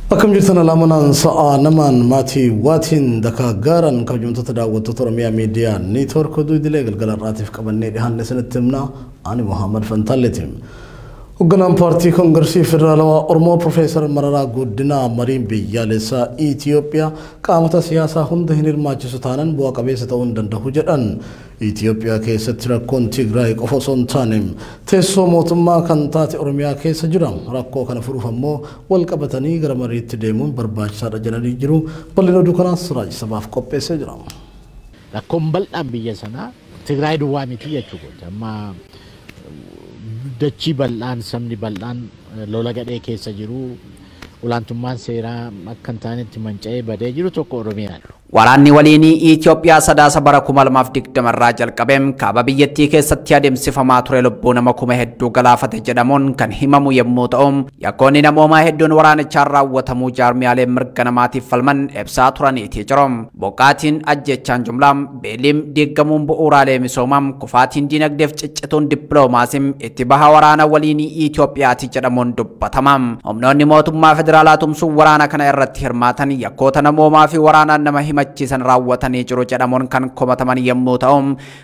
Akkam jirtan alaamanaan sa'aa namaan maatii waatiin dakaa gaaran kabajamtoota daawwattoota Oromiyaa Miidiyaa Neetwoork oduu idilee galgala har'aatiif qabannee dhiyaanne isinitti himna. Ani Muhammad Fantaalleeti. Hoogganaan paartii Koongiresii Federaalawaa Oromoo Profeesar Mararaa Guddinaa mariin biyyaalessaa Itoophiyaa qaamota siyaasaa hunda hin hirmaachisu taanaan bu'a qabeessa ta'uu hin danda'u jedhan. Itoophiyaa keessatti rakkoon Tigraay qofa osoo hin taane teessoo mootummaa kan taate Oromiyaa keessa jira. Rakkoo kana furuuf ammoo wal qabatanii gara mariitti deemuun barbaachisaadha jedhanii jiru. Bal'ina oduu kanaas Raajii Sabaaf qopheessee jira. Rakkoon bal'aan biyya sanaa Tigraay duwwaa miti jechuudha. Amma dachii bal'aan sabni bal'aan lola gadhee keessa jiru olaantummaan seeraa akka hin taanetti manca'ee badee jiru tokko Oromiyaadha. Waraanni waliinii Itoophiyaa sadaasa bara 2020 irraa jalqabeen kaaba biyyattii keessatti adeemsifamaa ture lubbuu nama kuma hedduu galaafate jedhamuun kan himamu yommuu ta'u, yakkoonni namoomaa hedduun waraanichaan raawwatamuu jaarmiyaaleen mirga namaatiif falman ibsaa turaniitii jiru. Boqaatiin ajjechaan jumlaa, beeliin diigamuun bu'uuraalee misoomaa, kufaatiin diinagdeef ciccituun dippiloomaasiin itti baha waraana waliinii Itoophiyaati jedhamuun dubbatama. Humnoonni mootummaa federaalaa tumsuun waraana kana irratti hirmaatan yakkoota namoomaa fi waraanaan nama himachiisan raawwatanii jiru jedhamuun kan komataman yommuu ta'u,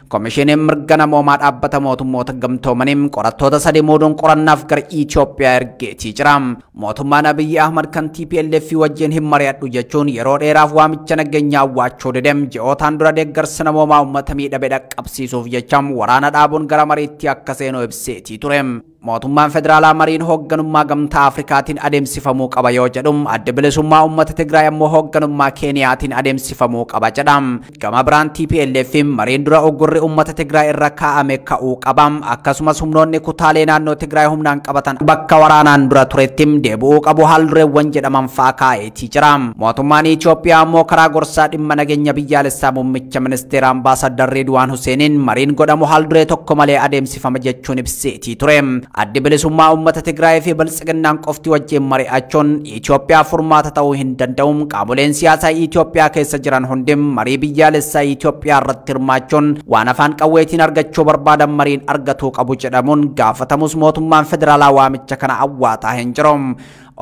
koomishiniin mirga namoomaa dhaabbata mootummoota gamtoomaniin qorattoota sadii muuduun qorannaaf gara Itoophiyaa ergeetii jira. Mootummaan Abiyyi Ahmad kan TPLF wajjin hin mari'adhu jechuun yeroo dheeraaf waamicha nageenyaa awwaachuu didem ji'ootaan dura deeggarsa namoomaa uummata miidhame dhaqqabsiisuuf jecha waraana dhaabuun gara mariitti akka seenu ibseetii ture. Mootummaan federaalaa mariin hoogganummaa gamtaa Afrikaatiin adeemsifamuu qaba yoo jedhu, adda bilisummaa uummata Tigraay ammoo hoogganummaa Keeniyaatiin adeemsifamuu qaba jedha. Gama biraan TPLF mariin dura uggurri uummata Tigraay irra kaa'ame ka'uu qaba. Akkasumas humnoonni kutaalee naannoo Tigraay humnaan qabatan bakka waraanaan dura turetti deebi'uu qabu haal dureewwan jedhaman fa'aa kaa'eetii jira. Mootummaan Itoophiyaa ammoo karaa gorsaa dhimma nageenya biyyaalessaa muummicha ministeera Ambaasaddar Ridwaan Huseeniin mariin godhamu haal duree tokko malee adeemsifama jechuun ibseetii ture. Addi bilisummaa uummata Tigraay fi Biltsiginnaan qofti wajjin mari'achuun Itoophiyaa furmaata ta'uu hin danda'u. Qaamoleen siyaasaa Itoophiyaa keessa jiran hundi marii biyyaalessaa Itoophiyaa irratti hirmaachuun waan afaan qawweetiin argachuu barbaadan mariin argatuu qabu jedhamuun gaafatamus mootummaan federaalaa waamicha kana awwaataa hin jiru.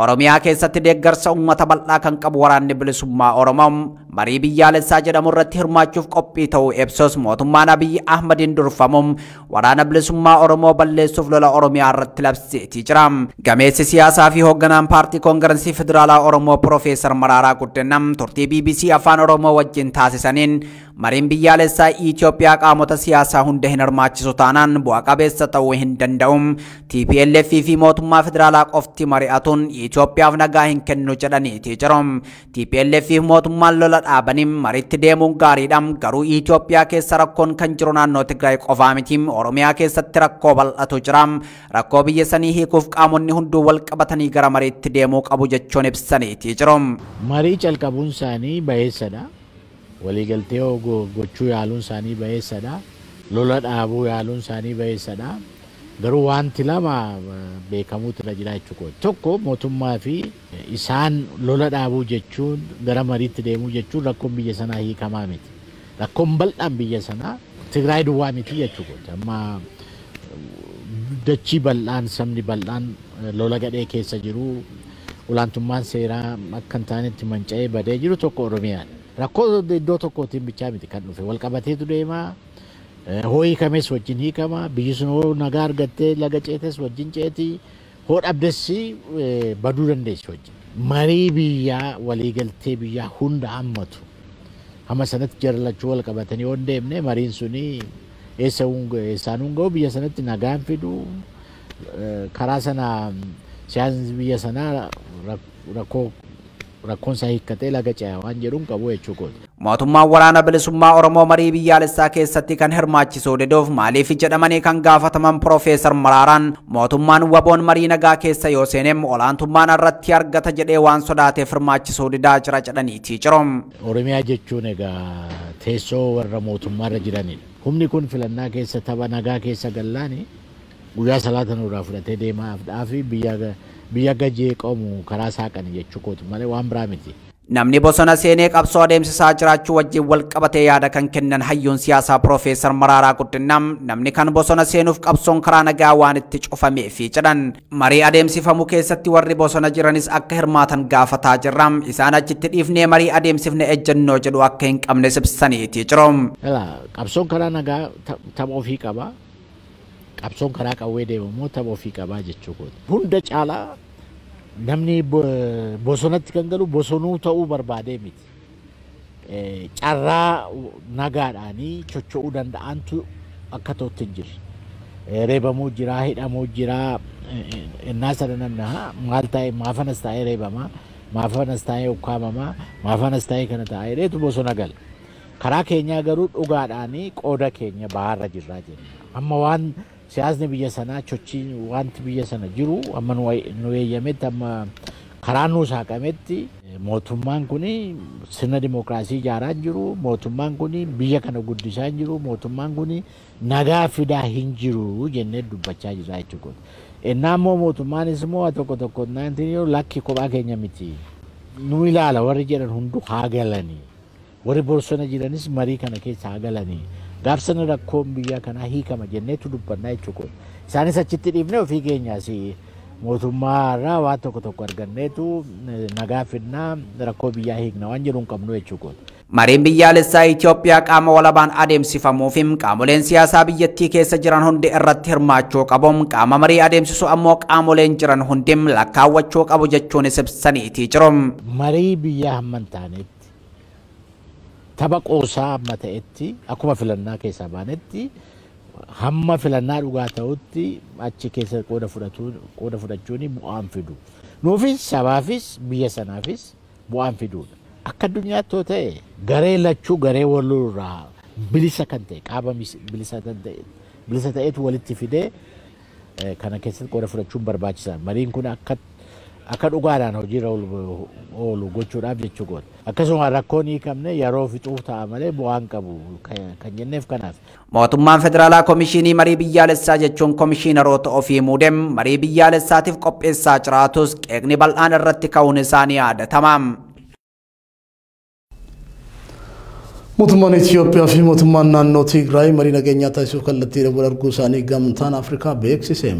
Oromiyaa keessatti deeggarsa uummata bal'aa kan qabu waraanni bilisummaa Oromoo marii biyyaalessaa jedhamu irratti hirmaachuuf qophii ta'uu ibsus mootummaan Abiyyi Ahmadiin durfamu waraana bilisummaa Oromoo balleessuuf lola Oromiyaa irratti labseetii jira. Gameessi siyaasaa fi hoogganaan paartii Koongiresii Federaalaa Oromoo Profeesar Mararaa Guddinaa turtii BBC Afaan Oromoo wajjin taasisaniin mariin biyyaalessaa Itoophiyaa qaamota siyaasaa hunda hin hirmaachisu taanaan bu'a qabeessa ta'uu hin danda'u. TPLF fi mootummaa federaalaa qofti mari'atuun Itoophiyaaf nagaa hin kennu jedhaniitii jiru. TPLF fi mootummaan lola dhaabanii mariitti deemuun gaariidha. Garuu Itoophiyaa keessa rakkoon kan jiru naannoo Tigraay qofaa miti. Oromiyaa keessatti rakkoo bal'atu jira. Rakkoo biyya sanii hiikuuf qaamonni hunduu wal qabatanii gara mariitti deemuu qabu jechuun ibsaniitii jiru. Marii calqabuun isaanii bayeessadha. Waliigaltee gochuu yaaluun isaanii bayeessadha. Lola dhaabuu yaaluun isaanii bayeessadha. Garuu wanti lama beekamuutu irra jira jechuudha. Tokko mootummaa fi isaan lola dhaabuu jechuun gara mariitti deemuu jechuun rakkoon biyya sanaa hiikamaa miti. Rakkoon bal'aan biyya sanaa Tigraay duwwaa miti jechuudha. Amma dachii bal'aan sabni bal'aan lola gadhee keessa jiru olaantummaan seeraa akka hin taanetti manca'ee badee jiru tokko Oromiyaadha. Rakkoo iddoo tokkootiin bichaa miti kan dhufe wal qabateetu deema. Hoo hiikames wajjin hiikama, biyyi sun hoo nagaa argattee laga ceetes wajjin ceeti, hoo dhabdes baduu dandeessi wajjin. Marii biyyaa waliigaltee biyyaa hunda hammatu. Hamma sanatti jarlachuu wal qabatanii yoo hin deemne mariin suni eessaan hin ga'u biyya sanatti nagaan fidu karaa sana siyaasni biyya sanaa rakkoon isaa hiikkatee laga ce'a waan jedhuun qabu jechuudha. Mootummaan waraana bilisummaa Oromoo marii biyyaalessaa keessatti kan hirmaachisuu diduuf maaliif jedhamanii kan gaafataman Profeesar Maraaraan mootummaan waboon marii nagaa keessa yoo seenem olaantummaan irratti argata jedhee waan sodaateef hirmaachisuu didaa jira jedhaniitii jiru. Oromiyaa jechuun egaa teessoo warra mootummaarra jiranidha. Humni kun filannaa keessa tapha nagaa keessa gallaani guyyaa salaata nurraa fudhatee deemaa fi biyya gajee qabu karaa saaqani jechuu kooti malee waan biraa miti. Namni bosona seenee qabsoo adeemsisaa jiraachuu wajjin wal qabatee yaada kan kennan hayyuun siyaasaa Piroofeesar Maraaraa Guddinaa namni kan bosona seenuuf qabsoon karaa nagaa waan itti cufameefi jedhan. Marii adeemsifamu keessatti warri bosona jiranis akka hirmaatan gaafataa jirra. Isaan achitti dhiifnee marii adeemsifne ejjennoo jedhu akka hin qabne ibsaniiti jiru. Qabsoon karaa nagaa tapha ofii qaba. Qabsoon karaa qawwee deemamu tapha ofii qaba jechuudha. Hunda caalaa namni bosonatti kan galu bosonuu ta'uu barbaadee miti. Carraa nagaadhaanii socho'uu danda'antu akka ta'utti hin jirre. Reebamuu jira, hidhamuu jira. Innaa sana namni maal ta'e maafanas taa'ee reebamaa, maafanas taa'ee ukkaamamaa, maafanas taa'ee kana taa'ee reetu bosona gala. Karaa keenyaa garuu dhugaadhaanii qooda keenya baharra jirraa jenna. Amma waan siyaasni biyya sanaa sochiin wanti biyya sana jiru amma nu eeyyametti amma karaa nu saaqametti mootummaan kun sirna dimookiraasii ijaaraa hin jiru, mootummaan kun biyya kana guddisaa hin jiru, mootummaan kun nagaa fidaa hin jiru jennee dubbachaa jirra jechuudha. Innaa immoo mootummaanis immoo tokko tokko lakki kophaa keenya miti. Nu ilaala warri jedhan hundu haa galanii. Warri bosona jiranis marii kana keessa haa galanii. Gaafsana rakkoon biyya kanaa hiikama jenneetu dubbannaa jechuudha. Isaanis achitti dhiifnee ofii keenyaas mootummaa irraa waan tokko tokko arganneetu nagaa fidnaa rakkoo biyyaa hiikna waan jedhu hin qabnu jechuudha. Mariin biyyaalessaa Itoophiyaa qaama walabaan adeemsifamuuf qaamoleen siyaasaa biyyattii keessa jiran hundi irratti hirmaachuu qabu. Qaama marii adeemsisu ammoo qaamoleen jiran hundi lakkaawwachuu qabu jechuunis ibsaniitii jiru. Marii biyyaa hamma hin taanetti tapha qoosaa hamma ta'etti akkuma filannaa keessaa baanetti hamma filannaa dhugaa ta'utti achi keessa qooda fudhachuun bu'aan fidu. Nuufis sabaafis biyya sanaafis bu'aan fiduudha. Akka addunyaatti yoo ta'e garee lachuu garee walirraa bilisa kan ta'e qaama bilisa ta'etu walitti fidee kana keessatti qooda fudhachuun barbaachisaadha. Mariin kun akka dhugaadhaan hojiirra oolu gochuudhaaf jechuudha. Akkasuma rakkoon hiikamne yeroo fixuuf ta'a malee bu'aan qabu kan jenneef kanaaf. Mootummaan Federaalaa Komishinii Marii Biyyaalessaa jechuun komishiinaroota ofii muudem marii biyyaalessaatiif qopheessaa jiraatus qeeqni bal'aan irratti ka'uun isaanii yaadatama. Mootummaan Itoophiyaa fi mootummaan naannoo Tigraay marii nageenyaa taasisuuf kallattii wal arguu isaanii Gamtaan Afrikaa beeksise.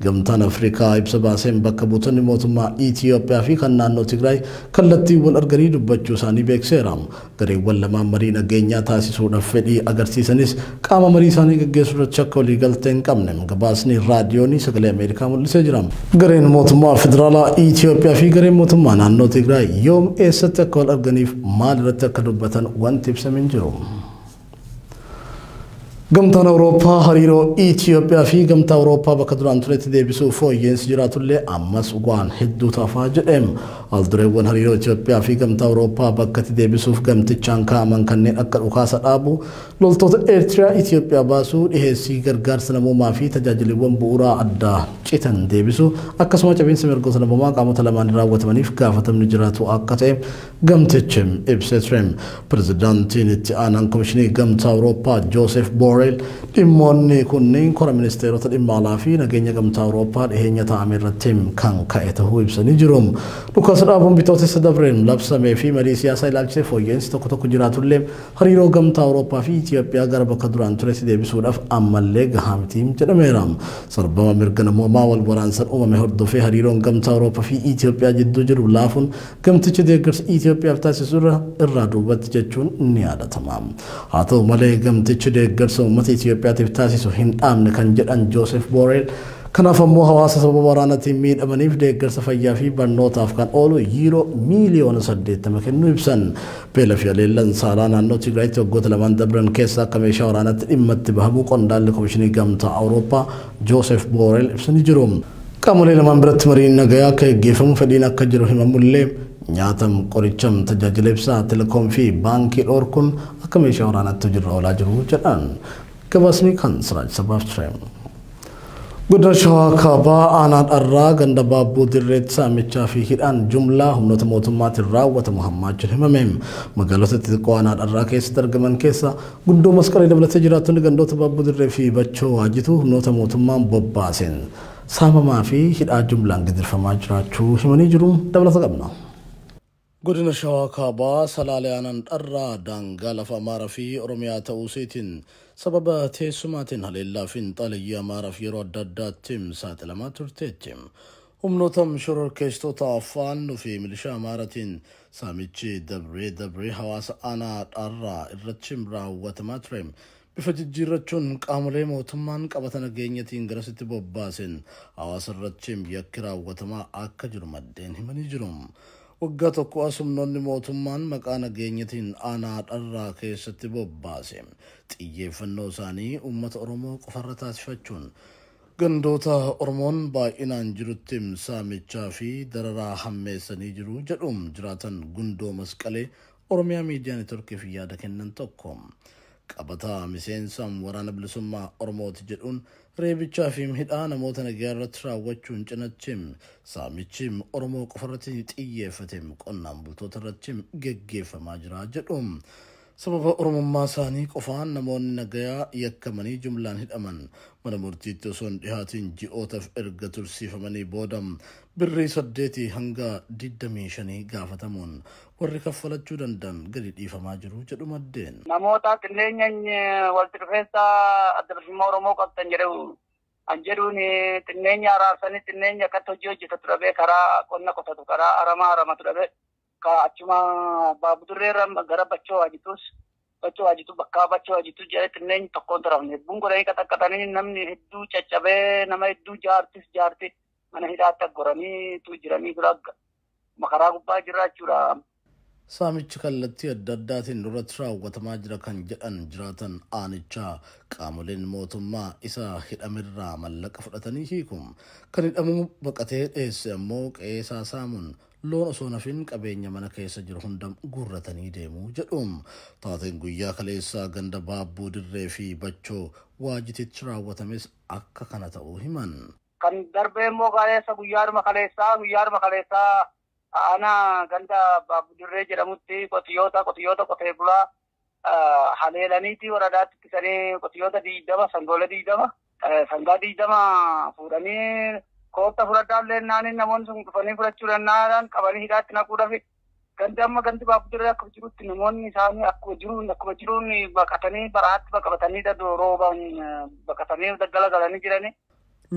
Gamtaan Afrikaa ibsa baaseen bakka buutonni mootummaa Itoophiyaa fi kan naannoo Tigraay kallattii wal arganii dubbachuu isaanii beeksiseera. Gareewwan lamaan marii nageenyaa taasisuudhaaf fedhii agarsiisanis qaama marii isaanii gaggeessuu irratti akka walii galtee hin qabne gabaasni raadiyoonii sagalee Ameerikaa mul'isee jira. Gareen mootummaa federaalaa Itoophiyaa fi gareen mootummaa naannoo Tigraay yoom eessatti akka wal arganiif maal irratti akka dubbatan wanti ibsame hin jiru. Gamtaan Awurooppaa hariiroo Itoophiyaa fi Gamtaa Awurooppaa bakka duraan turetti deebisuuf fooyya'insi jiraatullee ammas waan hedduu taafaa jedheem. Aldureewwan hariiroo Itoophiyaa fi Gamtaa Awurooppaa bakkatti deebisuuf gamtichaan kaa'aman kanneen akka dhukaasa dhaabu, loltoota Eertiraa Itoophiyaa baasuu, dhiheessii gargaarsa namoomaa fi tajaajilawwan bu'uuraa addaa citan deebisuu akkasuma cabiinsa mirgoota namoomaa qaamota lamaan raawwatamaniif gaafatamni jiraatu akka ta'e gamtichi ibsee ture. Pirezidaantiin itti aanaan Komishinii Gamtaa Awurooppaa Joosef Booreel dhimmoonni kunneen kora ministeerota dhimma alaa fi nageenya Gamtaa Awurooppaa dhiheenya taa'ame irratti kan ka'e ta'uu ibsanii jiru. Dhukaasa dhaabuun bitootessa dabreen labsamee fi marii siyaasaa ilaalchisee fooyya'insi tokko tokko jiraatullee hariiroo Gamtaa Awurooppaa fi Itoophiyaa gara bakka duraan turetti deebisuudhaaf ammallee gahaa miti jedhameera. Sarbama mirga namoomaa wal waraansan uumame hordofee hariiroon Gamtaa Awurooppaa fi Itoophiyaa jidduu jiru laafuun gamtichi deeggarsa Itoophiyaaf taasisu irraa duubatti jechuun ni yaadatama. Haa ta'u malee gamtichi deeggarsa uummata Itoophiyaatiif taasisu hin dhaabne kan jedhan Joosef Booreel kanaaf ammoo hawaasa sababa waraanaatiin miidhamaniif deeggarsa fayyaa fi barnootaaf kan oolu yiiroo miiliyoona 80 kennuu ibsan. Beela fi haleellaan saalaa naannoo Tigraayitti waggoota lamaan dabran keessa akka meeshaa waraanaatti dhimma itti bahamuu qondaalli Komishinii Gamtaa Awurooppaa Joosef Booreel ibsanii jiru. Qaamolee lamaan biratti mariin nagayaa akka gaggeeffamu fedhiin akka jiru himamullee nyaatam qoricham tajaajila ibsaa telekoom fi baankii dhoorkuun akka meeshaa waraanaatti hojiirra oolaa jiru jedhan. Gabaasni kan Siraaj Sabaaf ture. Godina Shawaa Kaabaa aanaa Dharraa ganda Baabbuu Dirreetti saamichaa fi hidhaan jumlaa humnoota mootummaatiin raawwatamu hammaachuun himame. Magaalota xixiqqoo aanaa Dharraa keessatti argaman keessa guddoo masqalii dabalatee jiraattonni gandoota Baabbuu Dirree fi Bachoo Waajitu humnoota mootummaan bobbaaseen saamamaa fi hidhaa jumlaan gidirfamaa jiraachuu himanii jiru. Dabalata qabna. Godina Shawaa Kaabaa Salaalee aanaan dharraa daangaa lafa Amaaraa fi Oromiyaa ta'uu isheetiin sababa teessumaatiin haleellaa fi xalayyii Amaaraaf yeroo adda addaatti saaxilamaa turteetti. Humnoota shororkeessitoota Faannoo fi milishaa Amaaraatiin saamichi dabree dabree hawaasa aanaa dharraa irratti raawwatamaa ture. Bifa jijjiirrachuun qaamolee mootummaan qabata nageenyatiin garasitti bobbaasen hawaasa irratti yakki raawwatamaa akka jiru maddeen himanii jiru. Waggaa tokko as humnoonni mootummaan maqaa nageenyatiin aanaa dharraa keessatti bobbaase xiyyeeffannoo isaanii uummata Oromoo qofarra taasifachuun gandoota Oromoon baay'inaan jirutti saamichaa fi dararaa hammeessanii jiru jedhuun jiraatan gundoo masqalee Oromiyaa Miidiyaa Neetworkiif yaada kennan tokko. Qabataa miseensaan waraana bilisummaa Oromooti jedhuun reebichaa fi hidhaa namoota nagaa irratti raawwachuun cinatti saamichi Oromoo qofarratti xiyyeeffate qonnaan bultoota irratti geggeeffamaa jira jedhu. Sababa Oromummaa isaanii qofaan namoonni nagayaa yakkamanii jumlaan hidhaman mana murtiitti osoo hin dhihaatiin ji'ootaaf erga tursiifamanii booda birrii 8 hanga 25 gaafatamuun warri kaffalachuu danda'an gadi dhiifamaa jiru jedhu maddeen. Namoota qilleenya walitti dhufeensa adda bilisummaa Oromoo qabdan jedhu an jedhuun xinneenya araarsanii xinneenya akkatti hojii hojjetatu dhabee karaa qonna qotatu karaa aramaa aramatu dhabee achuma baabudurreerra gara bachoo waajitus bachoo waajitu bakka bachoo waajitu jedhee xinneenya tokkoon turafne hedduun godhanii qaxaqqatanii namni hedduu caccabee nama hedduu jaartis jaarti mana hidhaatti aggoraniitu jiranii dura makaraa gubbaa jirra jechuudha. Saamichi kallattii adda addaatiin duratti raawwatamaa jira kan jedhan jiraatan aanichaa qaamoleen mootummaa isa hidhamirraa mallaqa fudhatanii hiiku. Kan hidhamuu baqatee dheesse ammoo qe'eesaa saamuun loon osoo nafin qabeenya mana keessa jiru hunda guurratanii deemuu jedhu. Taateen guyyaa kaleessaa ganda Baabbuu Dirree fi Bachoo waajitichi raawwatames akka kana ta'uu himan. Kan darbee immoo kaleessa guyyaadhuma kaleessaa aanaa ganda Baabbuu Dirree jedhamutti qotiyyoota qotee bulaa haleelaniiti waradaatti ittisanii qotiyyoota 20 sangoolee 20 sangaa 20 fuudhanii koota fudhadhaa illee naaniin namoonni sun dhufanii fudhachuu danda'an qabanii hidhaatti naquudhaaf gandi amma gandi Baabbuu Dirree akkuma jirutti namoonni isaanii akkuma jiruun baqatanii baraatti baqatanii roobaan baqatanii daggala galanii jiranii.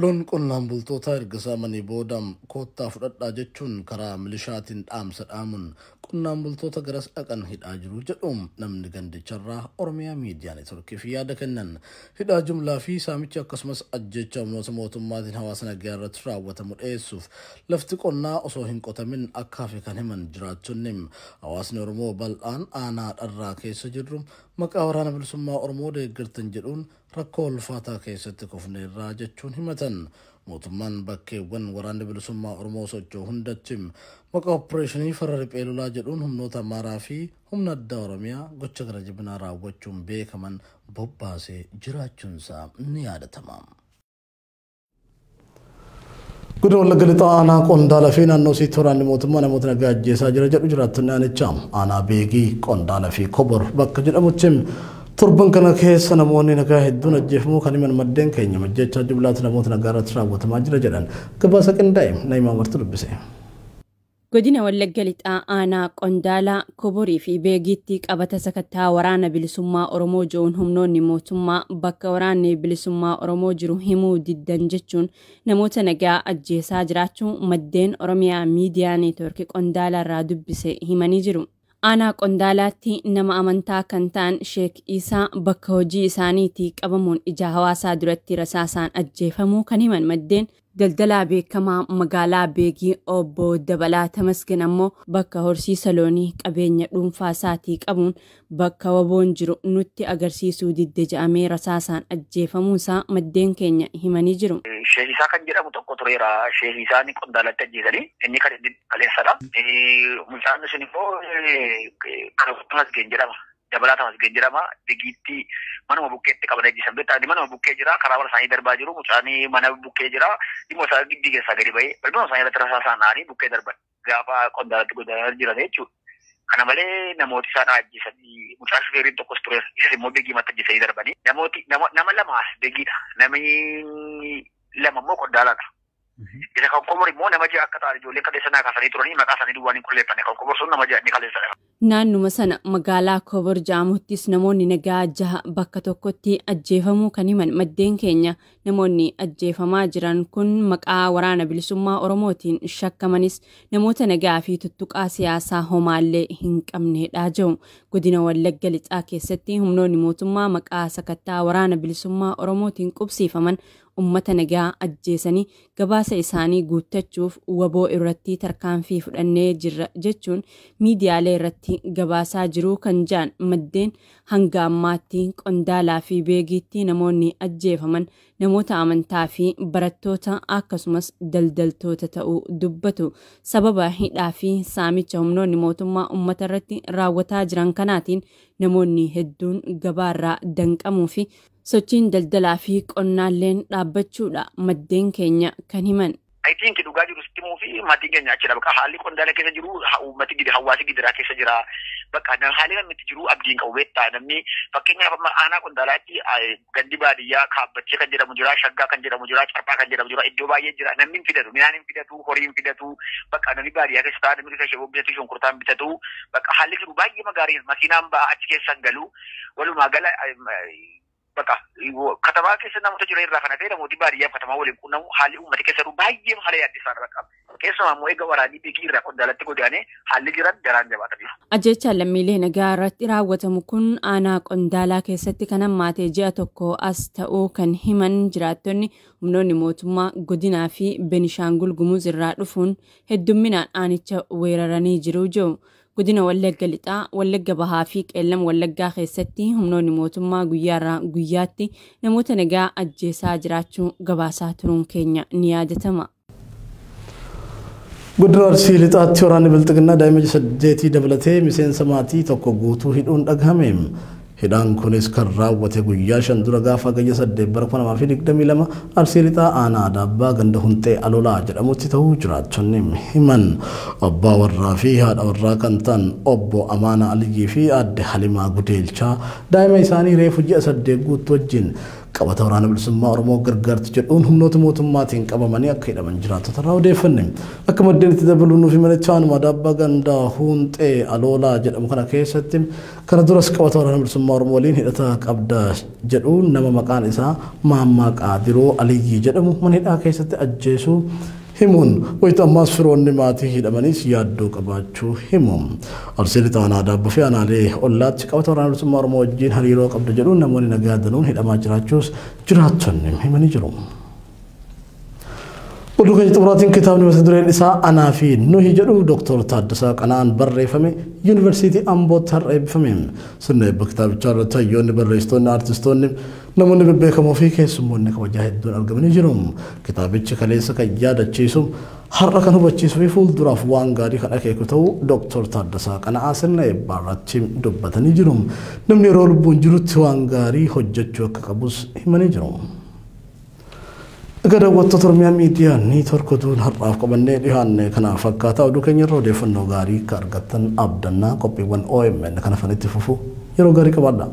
Loon qonnaan bultoota erga saamanii booda koottaa fudhadhaa jechuun karaa milishaatiin dhaamsa dhaamuun qonnaan bultoota garas dhaqan hidhaa jiru jedhu namni gandicharraa Oromiyaa Miidiyaa Neetworkiif yaada kennan. Hidhaa jumlaa fi saamichi akkasumas ajjecha humnoota mootummaatiin hawaasa nagaa irratti raawwatamu dhiyeessuuf lafti qonnaa osoo hin qotamin akka hafe kan himan jiraattonni hawaasni Oromoo bal'aan aanaa dharraa keessa jirru maqaa waraana bilisummaa Oromoo deeggartan jedhuun rakkoo ulfaataa keessatti kufneerraa jechuun himatan. Mootummaan bakkeewwan waraanni bilisummaa Oromoo socho'u hundatti maqaa opereeshinii farra riphee lolaa jedhuun humnoota Amaaraa fi humna addaa Oromiyaa gocha gara jabinaa raawwachuun beekaman bobbaasee jiraachuunsaa ni yaadatama. Godina Wallagga Lixaa aanaa Qondaala fi naannoo isiitti waraanni mootummaa namoota nagaa ajjeesaa jira jedhu jiraattonni aanichaa. Aanaa Beegii, Qondaala fi Kobor bakka jedhamutti torban kana keessa namoonni nagaa hedduun ajjeefamuu kan himan maddeen keenya ajjeechaa jumlaatti namoota nagaa irratti raawwatamaa jira jedhan. Gabaasa qindaa'e Naayimaa Marti dubbise. Godina Wallagga Lixaa aanaa Qondaalaa, Koborii fi Beegiitti qabata sakattaa waraana bilisummaa Oromoo jiruun humnoonni mootummaa bakka waraanni bilisummaa Oromoo jiru himuu diddan jechuun namoota nagaa ajjeesaa jiraachuu maddeen Oromiyaa Miidiyaa Neetworkii Qondaalaa irraa dubbise himanii jiru. Aanaa Qondaalaatti nama amantaa kan ta'an Sheek Isaa bakka hojii isaaniitii qabamuun ija hawaasaa duratti rasaasaan ajjeefamuu kan himan maddeen daldalaa beekamaa magaalaa Beegii obbo Dabalaa Tamasgen ammoo bakka horsiisa loonii qabeenya dhuunfaa isaatii qabuun bakka waboon jiru nutti agarsiisuu didde jedhamee rasaasaan ajjeefamuusaa maddeen keenya himanii jiru. Sheek Isaa kan jedhamu tokko tureera. Sheek Isaan Qondaalatti ajjeesanii inni kan inni kaleessadha. Mucaan sun immoo Tamasgen jedhama. Dabalaa Tamasgen jedhama. Beegiitti manuma bukkeetti qaban ajjeesan. Beektaa manuma bukkee jira. Karaa mana isaanii darbaa jiru. Mucaan mana bukkee jira. Dhimma isaa giddii keessaa gadi ba'ee balbala isaanii irratti rasaasaan naanii bukkee darban. Gaafa Qondaalatti godaanaa jiran jechuudha. Kana malee namooti isaan ajjeesanii mucaan shufeeriin tokkos tureera. Isas immoo Beegii matti ajjeesanii darbanii. Namooti nama lama Beegiidha. Namni lama immoo Qondaalaadha. Isa kan Kobor immoo nama 6 akka ta'an ijoollee kaleessa naa kaasanii turanii maqaa isaanii duwwaan hin qulleeffanne kan Kobor sun nama 6 inni kaleessadha. Naannuma sana magaalaa Kobor jedhamuttis namoonni nagaa 6 bakka tokkotti ajjeefamuu kan himan maddeen keenya namoonni ajjeefamaa jiran kun maqaa waraana bilisummaa Oromootiin shakkamanis namoota nagaa fi tuttuqaa siyaasaa homaallee hin qabnedha jedhu. Godina Wallagga Lixaa keessatti humnoonni mootummaa maqaa sakattaa waraana bilisummaa Oromootiin qubsiifaman ummata nagaa ajjeesanii gabaasa isaanii guuttachuuf waboo irratti tarkaanfii fudhannee jirra jechuun miidiyaalee irratti gabaasaa jiru kan jedhan maddeen hanga ammaatti Qondaalaa fi Beegiitti namoonni ajjeefaman namoota amantaa fi barattoota akkasumas daldaltoota ta'uu dubbatu. Sababa hidhaa fi saamicha humnoonni mootummaa ummata irratti raawwataa jiran kanaatiin namoonni hedduun gabaarraa danqamuu fi sochiin daldalaa fi qonnaalleen dhaabbachuudha maddeen keenya kan himan. I think dhugaa jiru sitti himuu fi maatiin keenya achidha. Bakka haalli Qondaala keessa jiru uummati gidi hawaasi gidiraa keessa jira. Bakka haalli namni itti jiru abdiin qabu beektaa namni fakkeenyaaf amma aanaa Qondaalaatti gandi baadiyyaa Kaabbachee kan jedhamu jira, Shaggaa kan jedhamu jira, Carphaa kan jedhamu jira, iddoo baay'ee jira. Namni hin fidatu, midhaan hin fidatu, horii hin fidatu. Bakka namni baadiyyaa keessa taa'aa namni keessa sheboo bitatu, shunkurtaa hin bitatu. Bakka haalli jiru baay'ee magaarii makiinaan ba'a achi keessa hin galu. Walumaa gala bakka katamaa keessa namoota jiran irraa kan hafe namooti baadiyyaa katamaa waliin quunnamu haalli uummata keessa jiru baay'ee haala yaaddisaadha bakka. Keessumaa immoo eega waraanni Beekii irraa Qondaalatti godaanee haalli jiran daraan jabaata jiru. Ajjechaan lammiilee nagaa irratti raawwatamu kun aanaa Qondaalaa keessatti kan hammaate ji'a tokko as ta'uu kan himan jiraattonni humnoonni mootummaa godinaa fi Benishaangul Gumuz irraa dhufuun heddumminaan aanicha weeraranii jiru jiru. Godina Wallagga Lixaa, Wallagga Bahaa fi Qeellam Wallaggaa keessatti humnoonni mootummaa guyyaarraa guyyaatti namoota nagaa ajjeesaa jiraachuu gabaasaa turuun keenya ni yaadatama. Godina Arsii Lixaatti waraanni Bilxiginnaa daa'ima 8 dabalatee miseensa maatii tokko guutuu hidhuun dhagahame. Hidhaan kunis kan raawwate guyyaa 5 dura gaafa gayya 8 bara 2022 Arsii Lixaa aanaa Adaabbaa ganda Hunxee Alolaa jedhamutti ta'uu jiraattonni himan. Abbaa warraa fi haadha warraa kan ta'an obbo Amaana Aliyyii fi aadde Halimaa Gudeelchaa daa'ima isaanii reefu ji'a 8 guutuu wajjin qabata waraana bilisummaa Oromoo gargaarti jedhuun humnoota mootummaatiin qabamanii akka hidhaman jiraattota irraa odeeffanne. Akka maddeen itti dabaluun nuuf himanitti aanuma Adaabbaa ganda Hunxee Aloolaa jedhamu kana keessatti kana duras qabata waraana bilisummaa Oromoo waliin hidhata qabda jedhuun nama maqaan isaa Maammaa Qaadiroo Aliyyii jedhamu mana hidhaa keessatti ajjeesuu himuun wayita ammaas firoonni maatii hidhamanis yaaddoo qabaachuu himu. Arsii Lixaa aanaa Adaabbaa fi aanaalee ollaatti qabata waraana bilisummaa Oromoo wajjin hariiroo qabda jedhuun namoonni nagaa danuun hidhamaa jiraachuus jiraattonni himanii jiru. Oduu keenya xumuraatiin kitaabni mata dureen isaa Anaa fi Nuhi jedhu Dooktor Taaddasaa Qana'aan barreeffame Yuunivarsiitii Ambootti har'a eebbifame. Sirna eebba kitaabichaa irratti hayyoonni, barreessitoonni, aartistoonni, namoonni bebbeekamoo fi keessummoonni kabajaa hedduun argamanii jiru. Kitaabichi kaleessa kan yaadachiisu har'a kan hubachiisuu fi fuulduraaf waan gaarii kan akeeku ta'uu Dooktor Taaddasaa Qana'aa sirna eebbaa irratti dubbatanii jiru. Namni yeroo lubbuun jirutti waan gaarii hojjechuu akka qabus himanii jiru. Egaa daawwattoota Oromiyaa Miidiyaa Neetwoork oduun har'aaf qabannee dhiyaanne kanaaf akkaataa oduu keenya irra odeeffannoo gaarii akka argattan abdannaa qophiiwwan OMN kana afanitti fufu yeroo gaarii qabaadhaa.